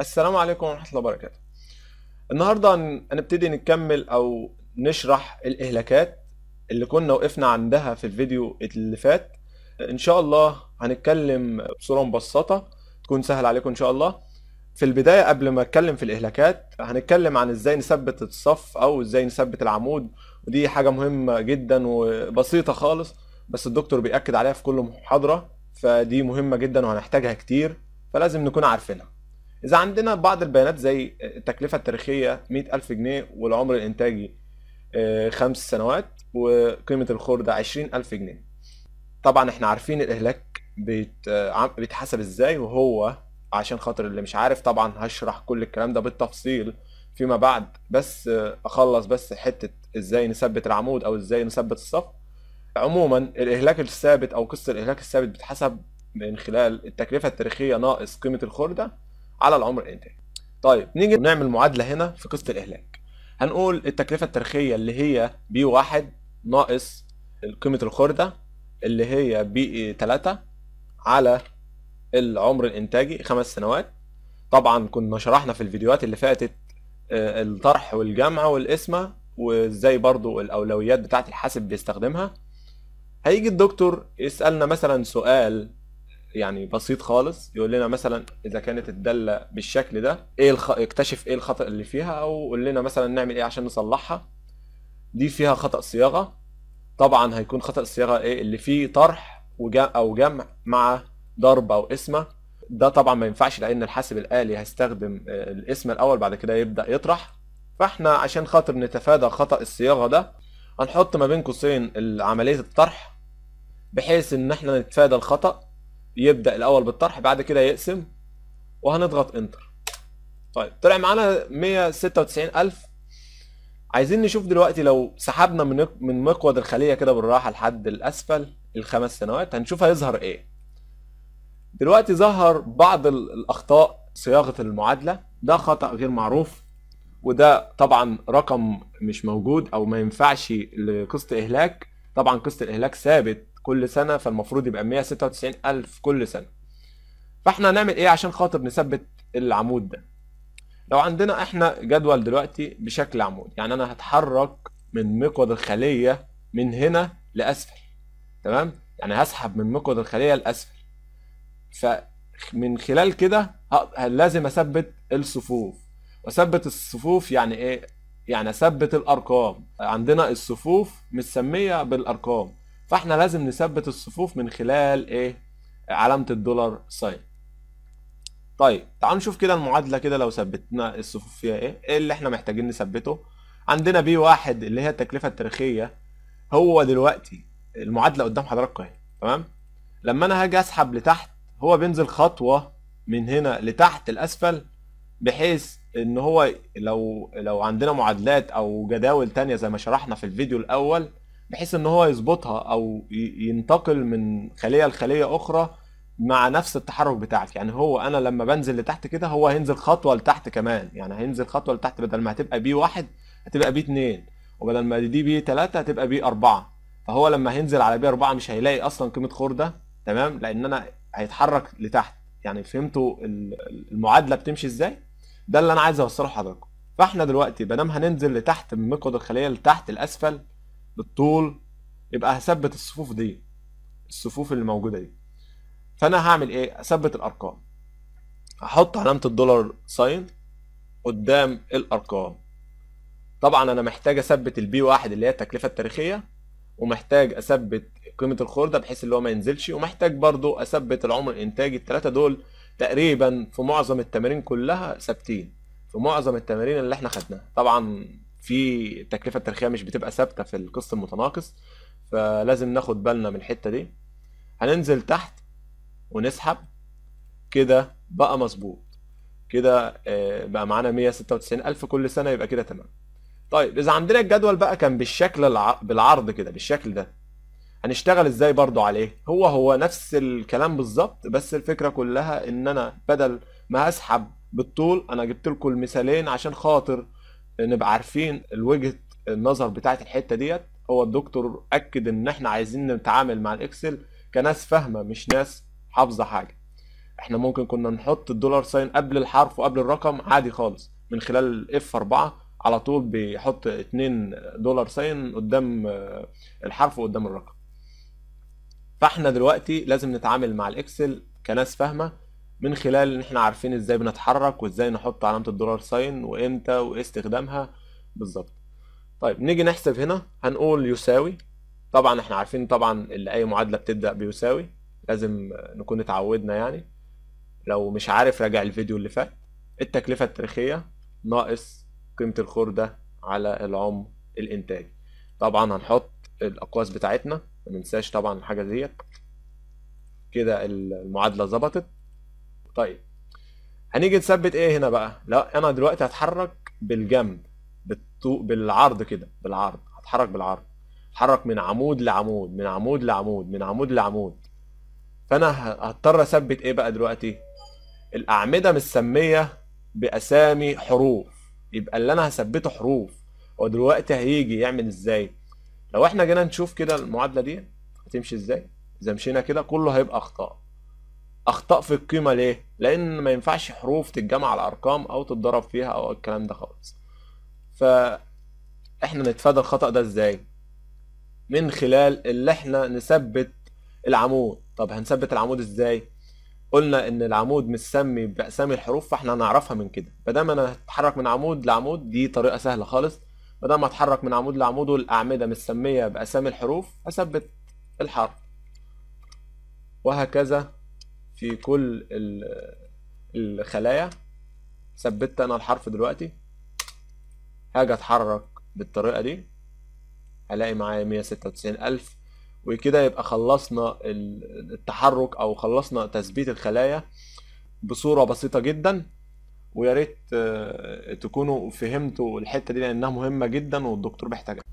السلام عليكم ورحمة الله وبركاته. النهاردة هنبتدي نكمل أو نشرح الإهلاكات اللي كنا وقفنا عندها في الفيديو اللي فات. إن شاء الله هنتكلم بصورة مبسطة تكون سهل عليكم إن شاء الله. في البداية قبل ما أتكلم في الإهلاكات هنتكلم عن إزاي نثبت الصف أو إزاي نثبت العمود، ودي حاجة مهمة جدا وبسيطة خالص، بس الدكتور بيأكد عليها في كل محاضرة، فدي مهمة جدا وهنحتاجها كتير، فلازم نكون عارفينها. إذا عندنا بعض البيانات زي التكلفة التاريخية 100,000 جنيه والعمر الإنتاجي 5 سنوات وقيمة الخردة 20,000 جنيه. طبعا احنا عارفين الإهلاك بيتحسب ازاي، وهو عشان خاطر اللي مش عارف طبعا هشرح كل الكلام ده بالتفصيل فيما بعد، بس أخلص بس حتة ازاي نثبت العمود أو ازاي نثبت الصف. عموما الإهلاك الثابت أو قصة الإهلاك الثابت بتحسب من خلال التكلفة التاريخية ناقص قيمة الخردة على العمر الإنتاجي. طيب نيجي نعمل معادلة هنا في قصة الإهلاك. هنقول التكلفة التاريخية اللي هي B 1 ناقص قيمة الخردة اللي هي B 3 على العمر الإنتاجي 5 سنوات. طبعا كنا شرحنا في الفيديوهات اللي فاتت الطرح والجمع والقسمة وازاي برضو الأولويات بتاعة الحاسب بيستخدمها. هيجي الدكتور يسألنا مثلا سؤال يعني بسيط خالص، يقول لنا مثلا اذا كانت الدالة بالشكل ده ايه اكتشف ايه الخطأ اللي فيها، او قول لنا مثلا نعمل ايه عشان نصلحها. دي فيها خطأ صياغة، طبعا هيكون خطأ الصياغة ايه اللي فيه طرح او جمع مع ضرب او قسمة. ده طبعا ما ينفعش لان الحاسب الآلي هيستخدم القسمة الاول بعد كده يبدأ يطرح. فاحنا عشان خاطر نتفادى خطأ الصياغة ده هنحط ما بين قوسين عملية الطرح، بحيث ان احنا نتفادى الخطأ. يبدأ الأول بالطرح بعد كده يقسم، وهنضغط انتر. طيب طلع معانا 196,000. عايزين نشوف دلوقتي لو سحبنا من مقود الخلية كده بالراحة لحد الأسفل ال5 سنوات هنشوف هيظهر ايه. دلوقتي ظهر بعض الأخطاء صياغة المعادلة. ده خطأ غير معروف، وده طبعا رقم مش موجود أو ما ينفعش لقسط إهلاك. طبعا قسط الإهلاك ثابت كل سنة، فالمفروض يبقى 196,000 كل سنة. فاحنا هنعمل ايه عشان خاطر نثبت العمود ده؟ لو عندنا احنا جدول دلوقتي بشكل عمود، يعني انا هتحرك من مقود الخلية من هنا لأسفل، تمام؟ يعني هسحب من مقود الخلية لأسفل، فمن خلال كده لازم اثبت الصفوف. واثبت الصفوف يعني ايه؟ يعني اثبت الارقام. عندنا الصفوف متسمية بالارقام، فاحنا لازم نثبت الصفوف من خلال ايه؟ علامة ال dollar sign. طيب تعالوا نشوف كده المعادلة كده لو ثبتنا الصفوف فيها ايه؟ ايه اللي احنا محتاجين نثبته؟ عندنا B 1 اللي هي التكلفة التاريخية. هو دلوقتي المعادلة قدام حضراتكم اهي، تمام؟ لما انا هاجي اسحب لتحت هو بينزل خطوة من هنا لتحت الاسفل، بحيث ان هو لو عندنا معادلات او جداول تانية زي ما شرحنا في الفيديو الاول، بحيث ان هو يظبطها او ينتقل من خلية لخلية اخرى مع نفس التحرك بتاعك. يعني هو انا لما بنزل لتحت كده هو هينزل خطوة لتحت كمان، يعني هينزل خطوة لتحت، بدل ما هتبقى B 1 هتبقى B 2، وبدل ما دي B 3 هتبقى B 4. فهو لما هينزل على B 4 مش هيلاقي اصلا قيمة خردة، تمام؟ لان انا هيتحرك لتحت. يعني فهمتوا المعادلة بتمشي ازاي؟ ده اللي انا عايز اوصله لحضراتكم. فاحنا دلوقتي مادام هننزل لتحت من مقود الخلية لتحت الاسفل بالطول، يبقى هثبت الصفوف دي، الصفوف اللي موجودة دي. فانا هعمل ايه؟ اثبت الارقام. هحط علامة ال dollar sign قدام الارقام. طبعا انا محتاج اثبت ال B 1 اللي هي التكلفة التاريخية، ومحتاج اثبت قيمة الخردة بحيث اللي هو ما ينزلش، ومحتاج برضو اثبت العمر الانتاجي. الثلاثة دول تقريبا في معظم التمارين كلها ثابتين، في معظم التمارين اللي احنا خدناها. طبعا في التكلفة التاريخية مش بتبقى ثابتة في القسط المتناقص، فلازم ناخد بالنا من الحتة دي. هننزل تحت ونسحب كده بقى مظبوط كده، بقى معانا 196,000 كل سنة، يبقى كده تمام. طيب إذا عندنا الجدول بقى كان بالشكل بالعرض كده بالشكل ده، هنشتغل ازاي برضو عليه؟ هو نفس الكلام بالظبط، بس الفكرة كلها ان انا بدل ما هسحب بالطول، انا جبت لكم المثالين عشان خاطر نبقى عارفين الوجهة النظر بتاعت الحتة ديت. هو الدكتور أكد إن إحنا عايزين نتعامل مع الإكسل كناس فاهمة مش ناس حافظة حاجة. احنا ممكن كنا نحط ال dollar sign قبل الحرف وقبل الرقم عادي خالص، من خلال F4 على طول بيحط 2 dollar sign قدام الحرف وقدام الرقم. فاحنا دلوقتي لازم نتعامل مع ال Excel كناس فاهمه، من خلال ان احنا عارفين ازاي بنتحرك وازاي نحط علامة ال dollar sign وامتى وايه استخدامها بالظبط. طيب نيجي نحسب هنا، هنقول يساوي. طبعا احنا عارفين طبعا اللي اي معادلة بتبدا بيساوي، لازم نكون اتعودنا يعني. لو مش عارف راجع الفيديو اللي فات. التكلفة التاريخية ناقص قيمة الخرده على العمر الانتاجي. طبعا هنحط الاقواس بتاعتنا، ما ننساش طبعا الحاجة ديت. كده المعادلة ظبطت. طيب هنيجي نثبت ايه هنا بقى؟ لا انا دلوقتي هتحرك بالجنب، بالعرض كده، بالعرض هتحرك بالعرض، هتحرك من عمود لعمود، من عمود لعمود، من عمود لعمود. فانا هضطر اثبت ايه بقى دلوقتي؟ الاعمدة متسميه باسامي حروف، يبقى اللي انا هثبته حروف. هو دلوقتي هيجي يعمل ازاي؟ لو احنا جينا نشوف كده المعادلة دي هتمشي ازاي، اذا مشينا كده كله هيبقى اخطاء، اخطاء في القيمة. ليه؟ لان ما ينفعش حروف تتجمع على ارقام او تتضرب فيها او الكلام ده خالص. فاحنا نتفادى الخطأ ده ازاي؟ من خلال اللي احنا نثبت العمود. طب هنثبت العمود ازاي؟ قلنا ان العمود متسمي باسامي الحروف، فاحنا هنعرفها من كده. بدل انا هتحرك من عمود لعمود، دي طريقه سهلة خالص. بدل ما اتحرك من عمود لعمود والاعمده متسميه باسامي الحروف، هثبت الحرف، وهكذا في كل الخلايا. ثبت انا الحرف دلوقتي، هاجي اتحرك بالطريقة دي هلاقي معايا 196,000، وكده يبقى خلصنا التحرك او خلصنا تثبيت الخلايا بصورة بسيطة جدا. ويا ريت تكونوا فهمتوا الحتة دي لانها مهمة جدا والدكتور بيحتاجها.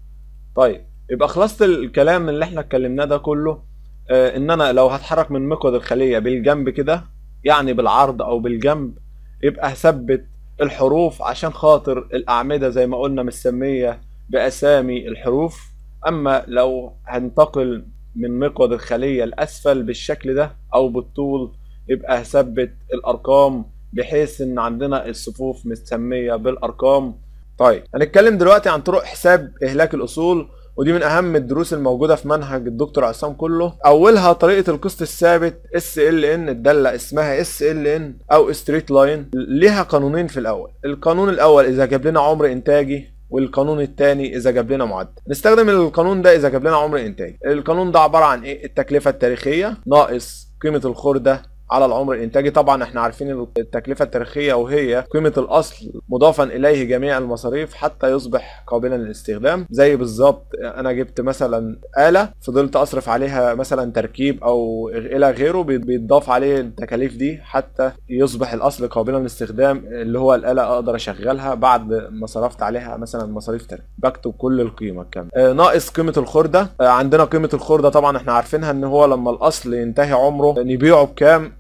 طيب يبقى خلصت الكلام اللي احنا اتكلمناه ده كله، ان انا لو هتحرك من مقود الخلية بالجنب كده، يعني بالعرض او بالجنب، يبقى هثبت الحروف عشان خاطر الاعمدة زي ما قلنا متسميه باسامي الحروف. اما لو هنتقل من مقود الخلية الاسفل بالشكل ده او بالطول، يبقى هثبت الارقام بحيث ان عندنا الصفوف متسميه بالارقام. طيب هنتكلم دلوقتي عن طرق حساب اهلاك الاصول، ودي من اهم الدروس الموجودة في منهج الدكتور عصام كله. اولها طريقه القسط الثابت SLN، الدالة اسمها SLN او straight line. ليها قانونين في الاول، القانون الاول اذا جاب لنا عمر انتاجي، والقانون الثاني اذا جاب لنا معدل. نستخدم القانون ده اذا جاب لنا عمر انتاجي. القانون ده عبارة عن ايه؟ التكلفة التاريخية ناقص قيمة الخرده على العمر الانتاجي. طبعا احنا عارفين التكلفة التاريخية وهي قيمة الاصل مضافا اليه جميع المصاريف حتى يصبح قابلا للاستخدام. زي بالظبط انا جبت مثلا آلة فضلت اصرف عليها مثلا تركيب او الى غيره، بيتضاف عليه التكاليف دي حتى يصبح الاصل قابلا للاستخدام، اللي هو الآلة اقدر اشغلها بعد ما صرفت عليها مثلا مصاريف تركيب. بكتب كل القيمة الكاملة ناقص قيمة الخرده. عندنا قيمة الخرده طبعا احنا عارفينها ان هو لما الاصل ينتهي عمره نبيعه بكام،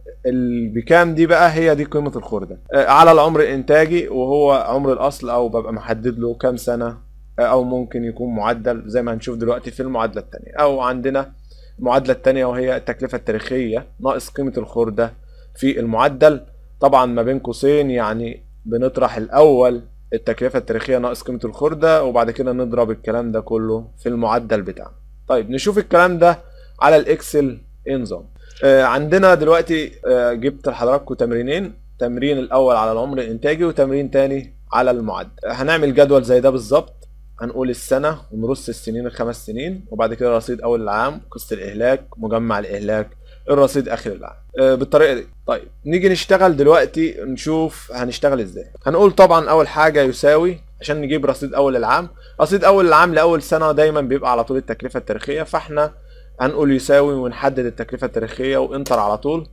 بكام دي بقى هي دي قيمة الخردة على العمر الانتاجي، وهو عمر الاصل او ببقى محدد له كام سنة، او ممكن يكون معدل زي ما هنشوف دلوقتي في المعادلة التانية. او عندنا المعادلة التانية وهي التكلفة التاريخية ناقص قيمة الخردة في المعدل، طبعا ما بين قوسين، يعني بنطرح الاول التكلفة التاريخية ناقص قيمة الخردة وبعد كده نضرب الكلام ده كله في المعدل بتاعنا. طيب نشوف الكلام ده على ال Excel ايه نظام. عندنا دلوقتي جبت لحضراتكم تمرينين، تمرين الاول على العمر الانتاجي وتمرين تاني على المعدل. هنعمل جدول زي ده بالظبط، هنقول السنة ونرص السنين الخمس سنين، وبعد كده رصيد اول العام، قسط الاهلاك، مجمع الاهلاك، الرصيد اخر العام، بالطريقة دي. طيب نيجي نشتغل دلوقتي، نشوف هنشتغل ازاي. هنقول طبعا اول حاجة يساوي عشان نجيب رصيد اول العام. رصيد اول العام لاول سنة دايما بيبقى على طول التكلفة التاريخية، فاحنا هنقول يساوي ونحدد التكلفة التاريخية و enter على طول،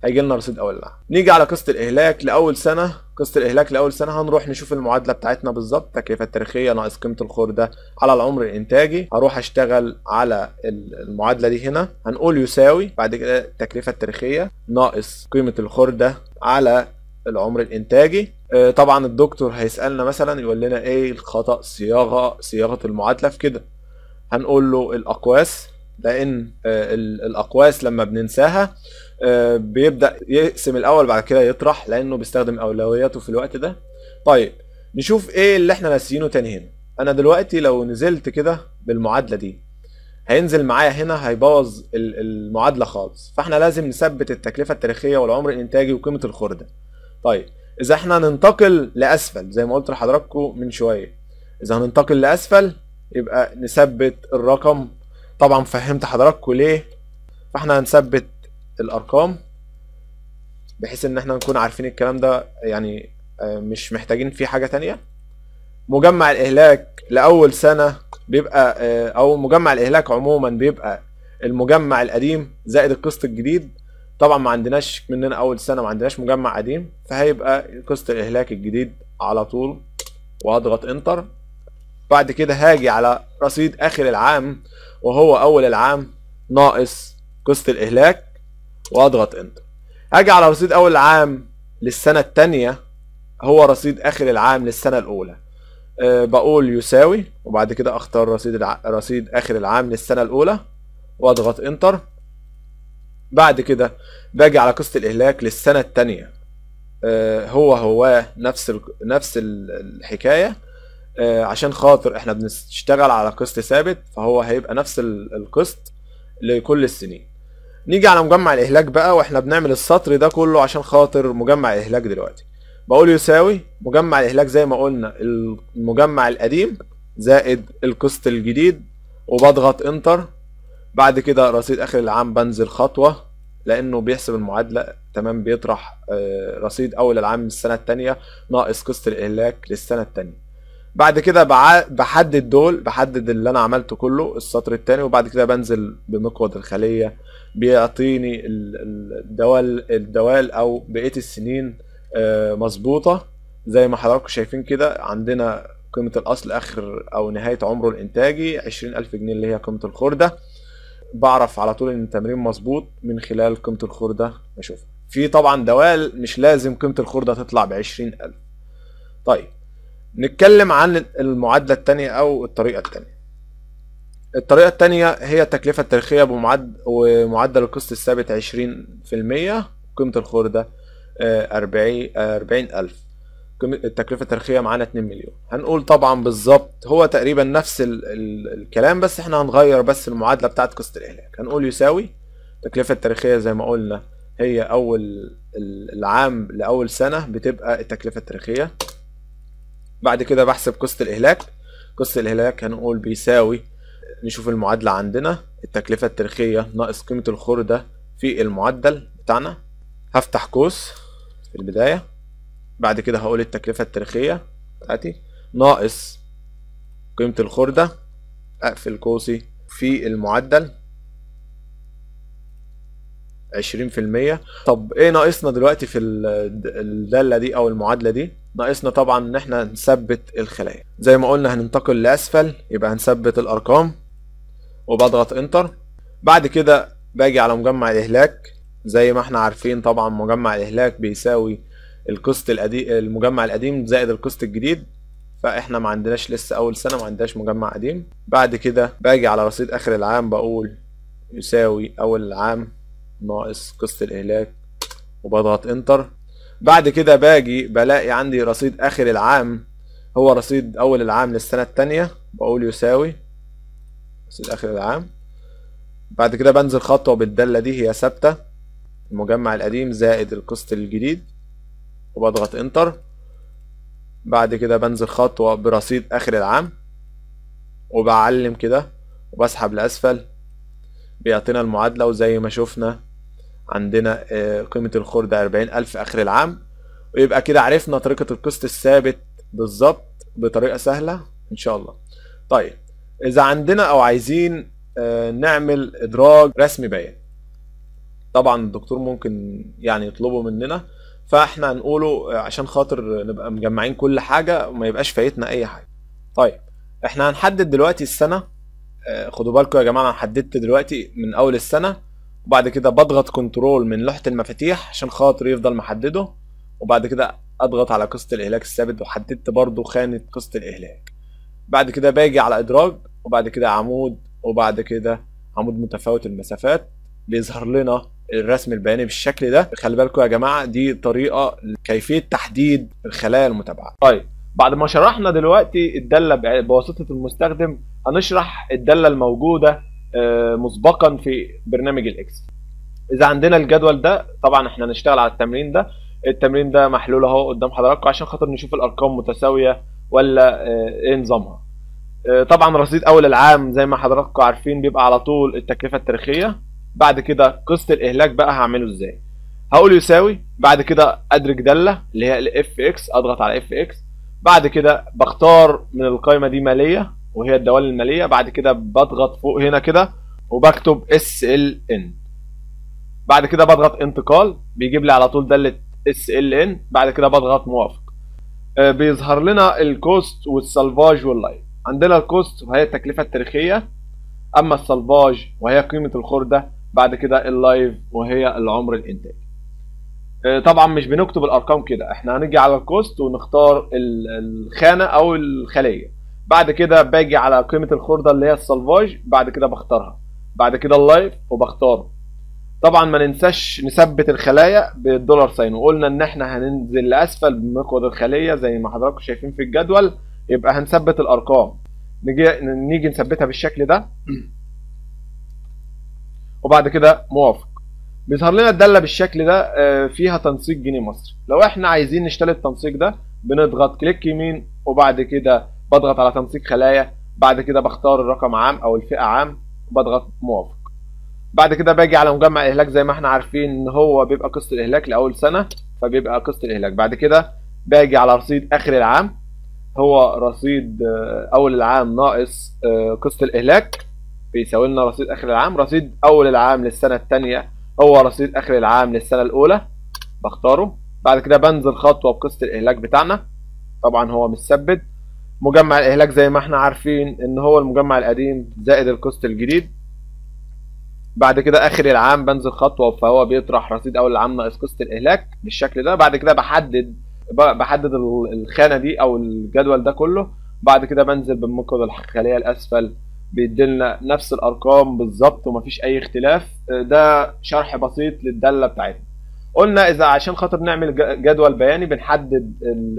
هيجي لنا رصيد اول العام. نيجي على قسط الاهلاك لاول سنة. قسط الاهلاك لاول سنة هنروح نشوف المعادلة بتاعتنا بالظبط، التكلفة التاريخية ناقص قيمة الخردة على العمر الانتاجي. هروح اشتغل على المعادلة دي هنا، هنقول يساوي بعد كده التكلفة التاريخية ناقص قيمة الخردة على العمر الانتاجي. طبعا الدكتور هيسألنا مثلا يقول لنا ايه الخطأ صياغة المعادلة في كده، هنقول له الاقواس لان الاقواس لما بننساها بيبدأ يقسم الاول بعد كده يطرح، لانه بيستخدم اولوياته في الوقت ده. طيب نشوف ايه اللي احنا ناسيينه تاني هنا. انا دلوقتي لو نزلت كده بالمعادلة دي هينزل معايا هنا هيبوظ المعادلة خالص، فاحنا لازم نثبت التكلفة التاريخية والعمر الانتاجي وقيمة الخردة. طيب اذا احنا ننتقل لاسفل زي ما قلت لحضراتكم من شوية، اذا هننتقل لاسفل يبقى نثبت الرقم. طبعا فهمت حضراتكم ليه، فاحنا هنثبت الارقام بحيث ان احنا نكون عارفين الكلام ده، يعني مش محتاجين فيه حاجة تانية. مجمع الاهلاك لاول سنة بيبقى، او مجمع الاهلاك عموما بيبقى المجمع القديم زائد القسط الجديد. طبعا ما عندناش مننا اول سنة، ما عندناش مجمع قديم، فهيبقى قسط الاهلاك الجديد على طول، واضغط enter. بعد كده هاجي على رصيد اخر العام وهو اول العام ناقص قسط الاهلاك، واضغط enter. هاجي على رصيد اول العام للسنة الثانية هو رصيد اخر العام للسنة الاولى، بقول يساوي، وبعد كده اختار رصيد اخر العام للسنة الاولى واضغط enter. بعد كده باجي على قسط الاهلاك للسنة الثانية، هو نفس الحكاية، عشان خاطر احنا بنشتغل على قسط ثابت فهو هيبقى نفس القسط لكل السنين. نيجي على مجمع الاهلاك بقى، واحنا بنعمل السطر ده كله عشان خاطر مجمع الاهلاك دلوقتي. بقول يساوي مجمع الاهلاك زي ما قلنا المجمع القديم زائد القسط الجديد، وبضغط enter. بعد كده رصيد اخر العام بنزل خطوة لانه بيحسب المعادلة تمام، بيطرح رصيد اول العام للسنة الثانية ناقص قسط الاهلاك للسنة الثانية. بعد كده بحدد دول، بحدد اللي انا عملته كله السطر الثاني، وبعد كده بنزل بمقود الخلية بيعطيني الدوال او بقية السنين مظبوطة زي ما حضراتكم شايفين كده. عندنا قيمة الاصل اخر او نهاية عمره الانتاجي 20,000 جنيه اللي هي قيمة الخرده. بعرف على طول ان التمرين مظبوط من خلال قيمة الخرده بشوفها. في طبعا دوال مش لازم قيمة الخرده تطلع ب20,000. طيب نتكلم عن المعادلة الثانية او الطريقة الثانية. الطريقة الثانية هي التكلفة التاريخية ومعدل القسط الثابت 20%، قيمة الخرده 40,000، التكلفة التاريخية معانا 2 مليون. هنقول طبعا بالظبط هو تقريبا نفس الكلام، بس احنا هنغير بس المعادلة بتاعت قسط الإهلاك. هنقول يساوي التكلفة التاريخية زي ما قلنا هي أول العام لأول سنة بتبقى التكلفة التاريخية. بعد كده بحسب قسط الإهلاك. قسط الإهلاك هنقول بيساوي، نشوف المعادلة عندنا، التكلفة التاريخية ناقص قيمة الخردة في المعدل بتاعنا. هفتح قوس في البداية، بعد كده هقول التكلفة التاريخية بتاعتي ناقص قيمة الخردة، أقفل قوسي في المعدل 20%. طب ايه ناقصنا دلوقتي في الدالة دي او المعادلة دي؟ ناقصنا طبعا ان احنا نثبت الخلايا زي ما قلنا، هننتقل لاسفل يبقى هنثبت الارقام، وبضغط انتر. بعد كده باجي على مجمع الاهلاك زي ما احنا عارفين طبعا مجمع الاهلاك بيساوي القسط القديم، المجمع القديم زائد القسط الجديد، فاحنا ما عندناش لسه اول سنة ما عندناش مجمع قديم. بعد كده باجي على رصيد اخر العام بقول يساوي اول العام ناقص قسط الاهلاك، وبضغط enter. بعد كده باجي بلاقي عندي رصيد اخر العام هو رصيد اول العام للسنة الثانية، بقول يساوي رصيد اخر العام. بعد كده بنزل خطوة بالداله دي هي ثابتة، المجمع القديم زائد القسط الجديد، وبضغط enter. بعد كده بنزل خطوة برصيد اخر العام وبعلم كده وبسحب لاسفل، بيعطينا المعادلة. وزي ما شفنا عندنا قيمة الخردة 40,000 اخر العام. ويبقى كده عرفنا طريقة القسط الثابت بالظبط بطريقة سهلة ان شاء الله. طيب اذا عندنا او عايزين نعمل ادراج رسمي بيان، طبعا الدكتور ممكن يعني يطلبه مننا، فاحنا هنقوله عشان خاطر نبقى مجمعين كل حاجة وما يبقاش فايتنا اي حاجة. طيب احنا هنحدد دلوقتي السنة. خدوا بالكم يا جماعة، انا حددت دلوقتي من اول السنة، وبعد كده بضغط control من لوحة المفاتيح عشان خاطر يفضل محددة، وبعد كده اضغط على قسط الاهلاك الثابت، وحددت برضو خانة قسط الاهلاك. بعد كده باجي على ادراج، وبعد كده عمود، وبعد كده عمود متفاوت المسافات، بيظهر لنا الرسم البياني بالشكل ده. خلي بالكم يا جماعة، دي طريقه كيفية تحديد الخلايا المتابعة. طيب بعد ما شرحنا دلوقتي الدالة بواسطة المستخدم، هنشرح الدالة الموجودة مسبقا في برنامج ال Excel. اذا عندنا الجدول ده، طبعا احنا هنشتغل على التمرين ده. التمرين ده محلول اهو قدام حضراتكم عشان خاطر نشوف الارقام متساوية ولا ايه نظامها. طبعا رصيد اول العام زي ما حضراتكم عارفين بيبقى على طول التكلفة التاريخية. بعد كده قسط الاهلاك بقى هعمله ازاي؟ هقول يساوي، بعد كده ادرج داله اللي هي ال FX، اضغط على FX، بعد كده بختار من القائمة دي ماليه وهي الدوال المالية، بعد كده بضغط فوق هنا كده وبكتب SLN، بعد كده بضغط انتقال بيجيب لي على طول داله SLN، بعد كده بضغط موافق. بيظهر لنا ال cost وال salvage وال life. عندنا ال cost وهي التكلفة التاريخية، اما ال salvage وهي قيمة الخرده، بعد كده ال life وهي العمر الانتاجي. طبعا مش بنكتب الارقام كده، احنا هنيجي على ال cost ونختار الخانة او الخلية، بعد كده باجي على قيمة الخرده اللي هي ال salvage، بعد كده بختارها، بعد كده ال life وبختاره. طبعا ما ننساش نثبت الخلايا بال dollar sign، وقلنا ان احنا هننزل لاسفل بمقود الخلية زي ما حضراتكم شايفين في الجدول، يبقى هنثبت الارقام. نيجي نثبتها بالشكل ده، وبعد كده موافق. بيظهر لنا الدالة بالشكل ده، فيها تنسيق جنيه مصري. لو احنا عايزين نشتري التنسيق ده بنضغط click يمين، وبعد كده بضغط على تنسيق خلايا، بعد كده بختار الرقم عام او الفئة عام وبضغط موافق. بعد كده باجي على مجمع الاهلاك، زي ما احنا عارفين ان هو بيبقى قسط الاهلاك لاول سنة، فبيبقى قسط الاهلاك. بعد كده باجي على رصيد اخر العام، هو رصيد اول العام ناقص قسط الاهلاك بيساوي لنا رصيد اخر العام. رصيد اول العام للسنة الثانية هو رصيد اخر العام للسنة الاولى، بختاره. بعد كده بنزل خطوة بقسط الاهلاك بتاعنا، طبعا هو مش ثبت. مجمع الاهلاك زي ما احنا عارفين ان هو المجمع القديم زائد القسط الجديد. بعد كده اخر العام بنزل خطوة، فهو بيطرح رصيد اول العام ناقص قسط الاهلاك بالشكل ده. بعد كده بحدد الخانة دي او الجدول ده كله، بعد كده بنزل بمقود الخلية الاسفل، بيديلنا نفس الارقام بالظبط ومفيش اي اختلاف. ده شرح بسيط للداله بتاعتنا. قلنا اذا عشان خاطر نعمل جدول بياني بنحدد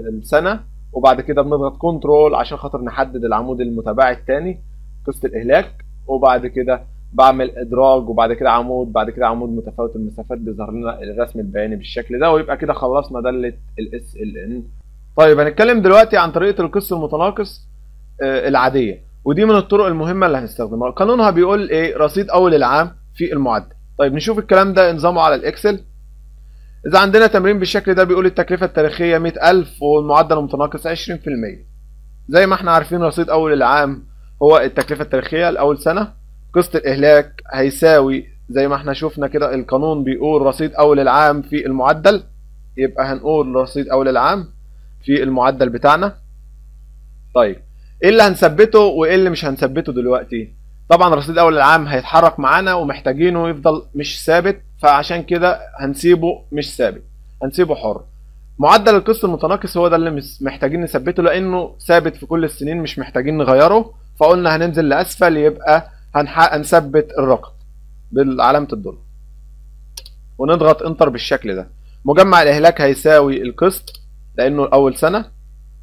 السنة، وبعد كده بنضغط control عشان خاطر نحدد العمود المتباعي الثاني قسط الاهلاك، وبعد كده بعمل ادراج، وبعد كده عمود، بعد كده عمود متفاوت المسافات، بيظهر لنا الرسم البياني بالشكل ده. ويبقى كده خلصنا داله ال SLN. طيب هنتكلم دلوقتي عن طريقه القسط المتناقص العادية، ودي من الطرق المهمة اللي هنستخدمها. قانونها بيقول ايه؟ رصيد اول العام في المعدل. طيب نشوف الكلام ده نظامه على ال Excel. اذا عندنا تمرين بالشكل ده بيقول التكلفة التاريخية 100,000 والمعدل المتناقص 20%. زي ما احنا عارفين رصيد اول العام هو التكلفة التاريخية لاول سنة، قسط الاهلاك هيساوي زي ما احنا شفنا كده القانون بيقول رصيد اول العام في المعدل، يبقى هنقول رصيد اول العام في المعدل بتاعنا. طيب ايه اللي هنثبته وايه اللي مش هنثبته دلوقتي؟ طبعا رصيد اول العام هيتحرك معانا ومحتاجينه يفضل مش ثابت، فعشان كده هنسيبه مش ثابت، هنسيبه حر. معدل القسط المتناقص هو ده اللي محتاجين نثبته لانه ثابت في كل السنين، مش محتاجين نغيره، فقلنا هننزل لاسفل يبقى هنثبت الرقم بالعلامة الدولار ونضغط انتر بالشكل ده. مجمع الاهلاك هيساوي القسط لانه اول سنة،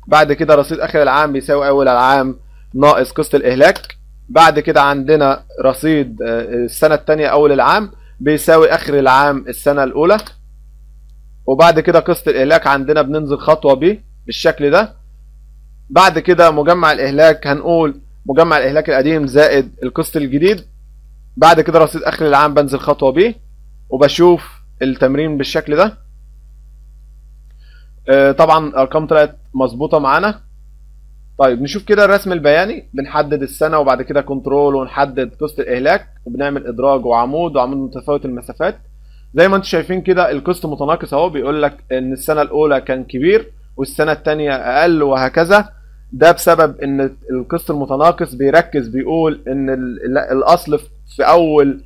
بعد كده رصيد اخر العام بيساوي اول العام ناقص قسط الاهلاك، بعد كده عندنا رصيد السنة الثانية اول العام بيساوي اخر العام السنة الاولى، وبعد كده قسط الاهلاك عندنا بننزل خطوة بيه بالشكل ده. بعد كده مجمع الاهلاك هنقول مجمع الاهلاك القديم زائد القسط الجديد، بعد كده رصيد اخر العام بنزل خطوة بيه وبشوف التمرين بالشكل ده. طبعا الارقام طلعت مظبوطة معانا. طيب نشوف كده الرسم البياني، بنحدد السنة وبعد كده control ونحدد قسط الاهلاك وبنعمل ادراج وعمود وعمود متفاوت المسافات. زي ما انتم شايفين كده القسط متناقص اهو، بيقول لك ان السنة الاولى كان كبير والسنة الثانية اقل وهكذا. ده بسبب ان القسط المتناقص بيركز، بيقول ان الاصل في اول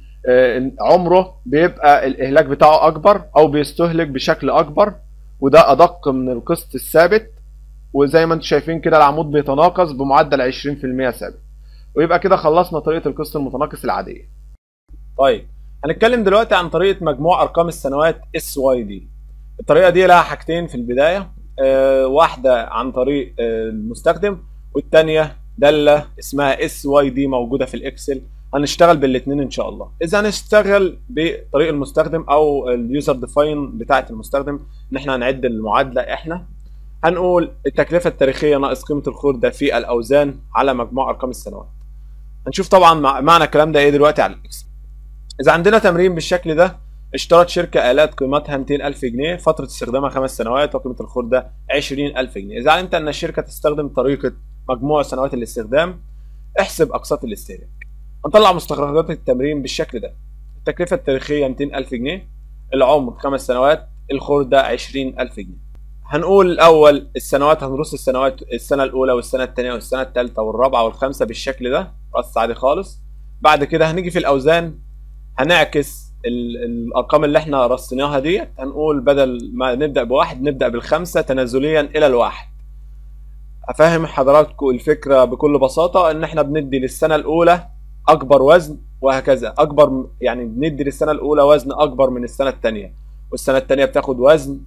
عمره بيبقى الاهلاك بتاعه اكبر او بيستهلك بشكل اكبر، وده ادق من القسط الثابت. وزي ما انتم شايفين كده العمود بيتناقص بمعدل 20% ثابت. ويبقى كده خلصنا طريقة القسط المتناقص العادية. طيب هنتكلم دلوقتي عن طريقة مجموع أرقام السنوات SYD. الطريقة دي لها حاجتين في البداية، واحدة عن طريق المستخدم، والتانية دالة اسمها SYD موجودة في ال Excel. هنشتغل بالاثنين ان شاء الله. اذا هنشتغل بطريق المستخدم او ال user define بتاعه المستخدم، ان احنا هنعد المعادلة. احنا هنقول التكلفة التاريخية ناقص قيمة الخردة في الاوزان على مجموع ارقام السنوات. هنشوف طبعا معنى الكلام ده ايه دلوقتي على ال Excel. اذا عندنا تمرين بالشكل ده، اشترت شركة آلات قيمتها 200,000 جنيه، فترة استخدامها 5 سنوات، وقيمة الخردة 20,000 جنيه. إذا علمت أن الشركة تستخدم طريقة مجموع سنوات الاستخدام، احسب أقساط الاستهلاك. هنطلع مستخرجات التمرين بالشكل ده. التكلفة التاريخية 200,000 جنيه، العمر 5 سنوات، الخردة 20,000 جنيه. هنقول الأول السنوات، هنرص السنوات، السنة الأولى والسنة الثانية والسنة الثالثة والرابعة والخامسة بالشكل ده، رص عادي خالص. بعد كده هنيجي في الأوزان، هنعكس الارقام اللي احنا رصيناها ديت، هنقول بدل ما نبدا بواحد نبدا بالخمسة تنازليا الى الواحد. هفهم حضراتكم الفكرة بكل بساطة، ان احنا بندي للسنة الاولى اكبر وزن وهكذا، اكبر يعني بندي للسنة الاولى وزن اكبر من السنة الثانية، والسنة الثانية بتاخد وزن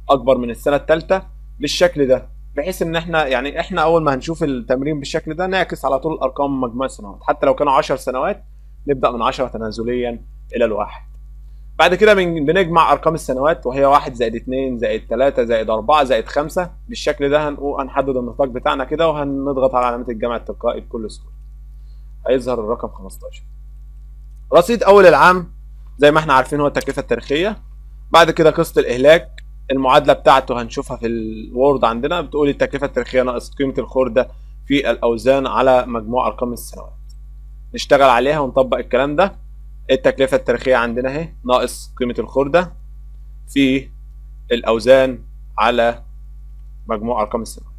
اكبر من السنة الثالثة بالشكل ده، بحيث ان احنا يعني احنا اول ما هنشوف التمرين بالشكل ده نعكس على طول الارقام مجموع السنوات، حتى لو كانوا 10 سنوات نبدا من 10 تنازليا الى الواحد. بعد كده بنجمع ارقام السنوات، وهي 1 زائد 2 زائد 3 زائد 4 زائد 5 بالشكل ده. هنقول هنحدد النطاق بتاعنا كده، وهنضغط على علامة الجمع التلقائي بكل سهولة. هيظهر الرقم 15. رصيد اول العام زي ما احنا عارفين هو التكلفة التاريخية. بعد كده قسط الاهلاك، المعادلة بتاعته هنشوفها في ال Word عندنا، بتقول التكلفة التاريخية ناقص قيمة الخردة في الاوزان على مجموع ارقام السنوات. نشتغل عليها ونطبق الكلام ده. التكلفة التاريخية عندنا اهي ناقص قيمة الخردة في الأوزان على مجموع أرقام السنوات.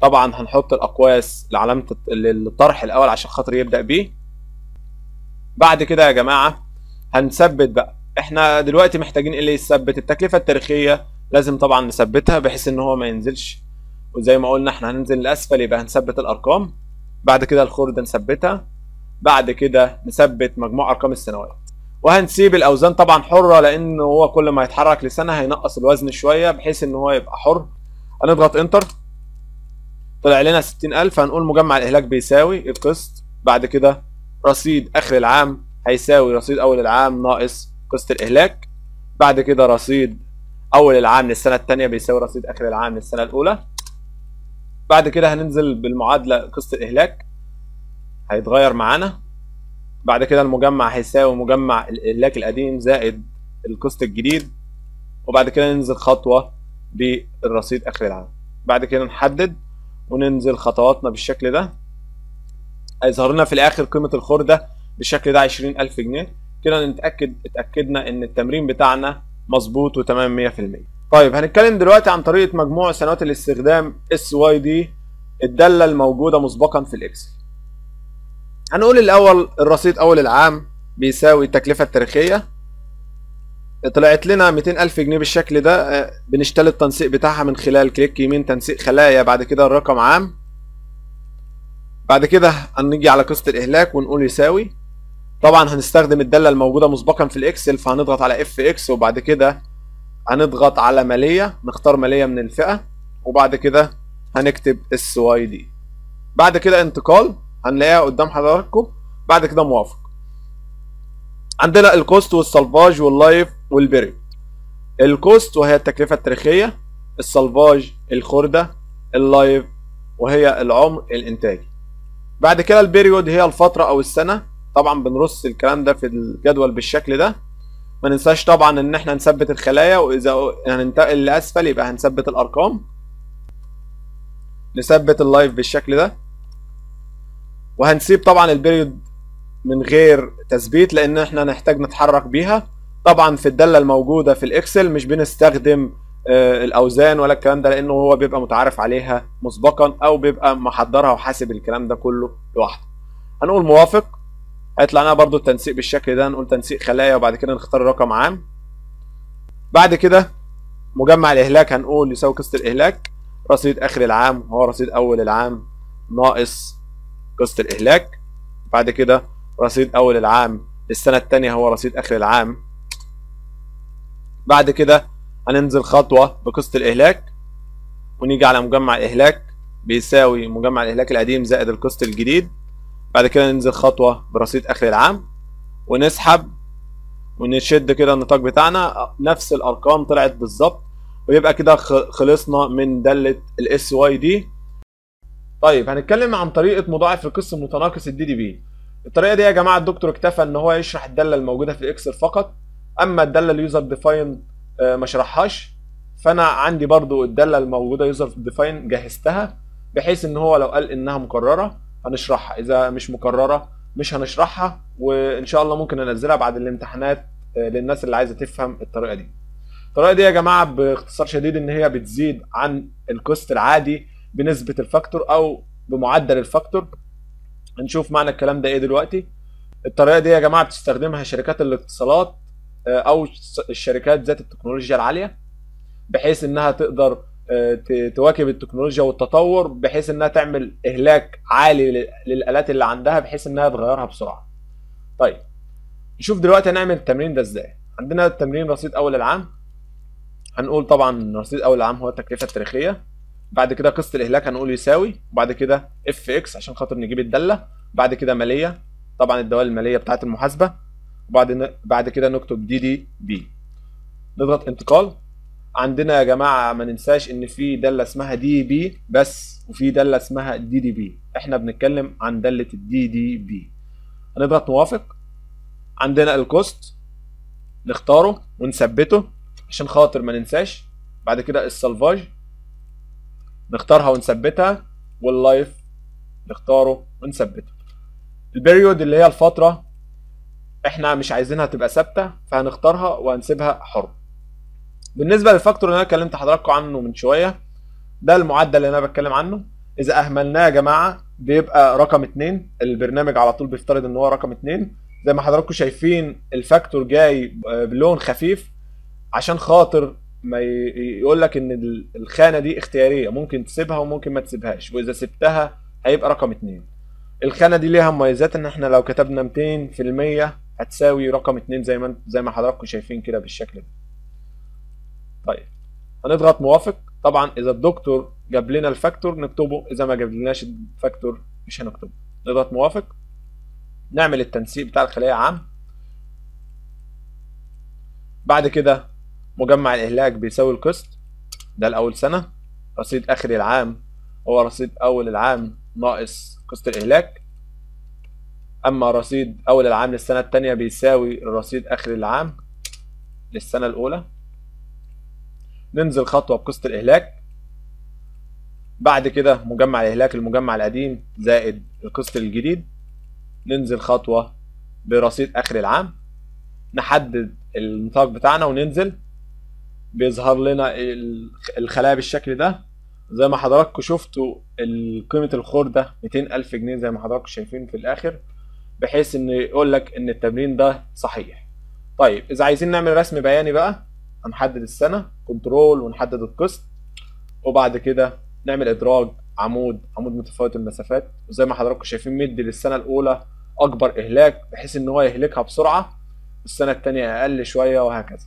طبعا هنحط الأقواس لعلامة الطرح الأول عشان خاطر يبدأ بيه. بعد كده يا جماعة هنثبت بقى، احنا دلوقتي محتاجين ايه اللي يثبت؟ التكلفة التاريخية لازم طبعا نثبتها بحيث ان هو ما ينزلش، وزي ما قلنا احنا هننزل لأسفل يبقى هنثبت الأرقام. بعد كده الخردة نثبتها، بعد كده نثبت مجموع ارقام السنوات، وهنسيب الاوزان طبعا حره، لان هو كل ما يتحرك لسنه هينقص الوزن شوية بحيث ان هو يبقى حر. هنضغط انتر، طلع لنا 60,000. هنقول مجمع الاهلاك بيساوي القسط، بعد كده رصيد اخر العام هيساوي رصيد اول العام ناقص قسط الاهلاك، بعد كده رصيد اول العام للسنة الثانية بيساوي رصيد اخر العام للسنة الاولى. بعد كده هننزل بالمعادله قسط الاهلاك هيتغير معانا. بعد كده المجمع هيساوي مجمع الاهلاك القديم زائد القسط الجديد، وبعد كده ننزل خطوة بالرصيد اخر العام. بعد كده نحدد وننزل خطواتنا بالشكل ده، هيظهر لنا في الاخر قيمة الخرده بالشكل ده 20,000 جنيه. كده اتاكدنا ان التمرين بتاعنا مظبوط وتمام 100%. طيب هنتكلم دلوقتي عن طريقه مجموع سنوات الاستخدام SYD، الدالة الموجودة مسبقا في ال Excel. هنقول الاول الرصيد اول العام بيساوي التكلفة التاريخية، طلعت لنا 200,000 جنيه بالشكل ده. بنشتغل التنسيق بتاعها من خلال click يمين تنسيق خلايا، بعد كده الرقم عام. بعد كده هنيجي على قسط الاهلاك ونقول يساوي. طبعا هنستخدم الدالة الموجودة مسبقا في ال Excel، فهنضغط على FX، وبعد كده هنضغط على ماليه، نختار ماليه من الفئة، وبعد كده هنكتب SYD. بعد كده انتقال هنلاقيها قدام حضراتكم. بعد كده موافق. عندنا الكوست والسلفاج واللايف والبريد. الكوست وهي التكلفة التاريخية، ال salvage الخردة، ال life وهي العمر الانتاجي. بعد كده ال period هي الفترة او السنة، طبعا بنرص الكلام ده في الجدول بالشكل ده. ما ننساش طبعا ان احنا نثبت الخلايا، واذا هننتقل لاسفل يبقى هنثبت الارقام. نثبت ال life بالشكل ده، وهنسيب طبعا ال period من غير تثبيت لان احنا نحتاج نتحرك بيها. طبعا في الدالة الموجودة في ال Excel مش بنستخدم الاوزان ولا الكلام ده، لانه هو بيبقى متعارف عليها مسبقا او بيبقى محضرها وحاسب الكلام ده كله لوحده. هنقول موافق، هيطلع لنا برضو التنسيق بالشكل ده. نقول تنسيق خلايا وبعد كده نختار رقم عام. بعد كده مجمع الاهلاك هنقول يساوي قسط الاهلاك، رصيد اخر العام هو رصيد اول العام ناقص قسط الاهلاك. بعد كده رصيد اول العام للسنة الثانية هو رصيد اخر العام. بعد كده هننزل خطوة بقسط الاهلاك، ونيجي على مجمع الاهلاك بيساوي مجمع الاهلاك القديم زائد القسط الجديد. بعد كده ننزل خطوة برصيد اخر العام ونسحب ونشد كده النطاق بتاعنا، نفس الارقام طلعت بالظبط، ويبقى كده خلصنا من داله ال SYD. طيب هنتكلم عن طريقه مضاعف القسط المتناقص ال DDP. الطريقة دي يا جماعة الدكتور اكتفى ان هو يشرح الدالة الموجودة في ال Excel فقط، اما الدالة ال user define ما شرحهاش. فانا عندي برضو الدالة الموجودة user define جهزتها، بحيث ان هو لو قال انها مكررة هنشرحها، اذا مش مكررة مش هنشرحها، وان شاء الله ممكن انزلها بعد الامتحانات للناس اللي عايزه تفهم الطريقة دي. الطريقة دي يا جماعة باختصار شديد ان هي بتزيد عن القسط العادي بنسبة ال factor او بمعدل ال factor. هنشوف معنى الكلام ده ايه دلوقتي. الطريقة دي يا جماعة بتستخدمها شركات الاتصالات او الشركات ذات التكنولوجيا العالية، بحيث انها تقدر تواكب التكنولوجيا والتطور، بحيث انها تعمل اهلاك عالي للالات اللي عندها، بحيث انها تغيرها بسرعة. طيب نشوف دلوقتي هنعمل التمرين ده ازاي. عندنا التمرين رصيد اول العام، هنقول طبعا رصيد اول العام هو التكلفة التاريخية، بعد كده قسط الاهلاك هنقول يساوي، وبعد كده FX عشان خاطر نجيب الدالة، بعد كده ماليه طبعا الدوال المالية بتاعه المحاسبة، وبعد كده نكتب DDP. نضغط انتقال. عندنا يا جماعة ما ننساش ان في داله اسمها DP بس، وفي داله اسمها DDP، احنا بنتكلم عن داله ال DDP. هنضغط موافق. عندنا القسط نختاره ونثبته عشان خاطر ما ننساش، بعد كده ال salvage نختارها ونثبتها، وال life نختاره ونثبته. ال period اللي هي الفترة احنا مش عايزينها تبقى ثابتة، فهنختارها وهنسيبها حر. بالنسبة لل factor اللي انا كلمت حضراتكم عنه من شوية، ده المعدل اللي انا بتكلم عنه. اذا اهملناه يا جماعة بيبقى رقم 2، البرنامج على طول بيفترض ان هو رقم 2. زي ما حضراتكم شايفين ال factor جاي بلون خفيف عشان خاطر ما يقول لك ان الخانة دي اختيارية، ممكن تسيبها وممكن ما تسيبهاش، واذا سبتها هيبقى رقم 2. الخانة دي ليها مميزات ان احنا لو كتبنا 200% هتساوي رقم 2 زي ما حضراتكم شايفين كده بالشكل ده. طيب هنضغط موافق. طبعا اذا الدكتور جاب لنا ال factor نكتبه، اذا ما جابلناش ال factor مش هنكتبه. نضغط موافق. نعمل التنسيق بتاع الخلية عام. بعد كده مجمع الاهلاك بيساوي القسط، ده الاول سنة. رصيد اخر العام هو رصيد اول العام ناقص قسط الاهلاك. اما رصيد اول العام للسنة الثانية بيساوي رصيد اخر العام للسنة الاولى. ننزل خطوة بقسط الاهلاك. بعد كده مجمع الاهلاك المجمع القديم زائد القسط الجديد. ننزل خطوة برصيد اخر العام، نحدد النطاق بتاعنا وننزل، بيظهر لنا الخلايا بالشكل ده. زي ما حضراتكم شفتوا قيمة الخردة 200,000 جنيه زي ما حضراتكم شايفين في الاخر، بحيث ان يقول لك ان التمرين ده صحيح. طيب اذا عايزين نعمل رسم بياني بقى، هنحدد السنة control ونحدد القسط، وبعد كده نعمل ادراج عمود، عمود متفاوت المسافات. وزي ما حضراتكم شايفين مدي للسنة الاولى اكبر اهلاك بحيث ان هو يهلكها بسرعة، والسنة الثانية اقل شوية، وهكذا.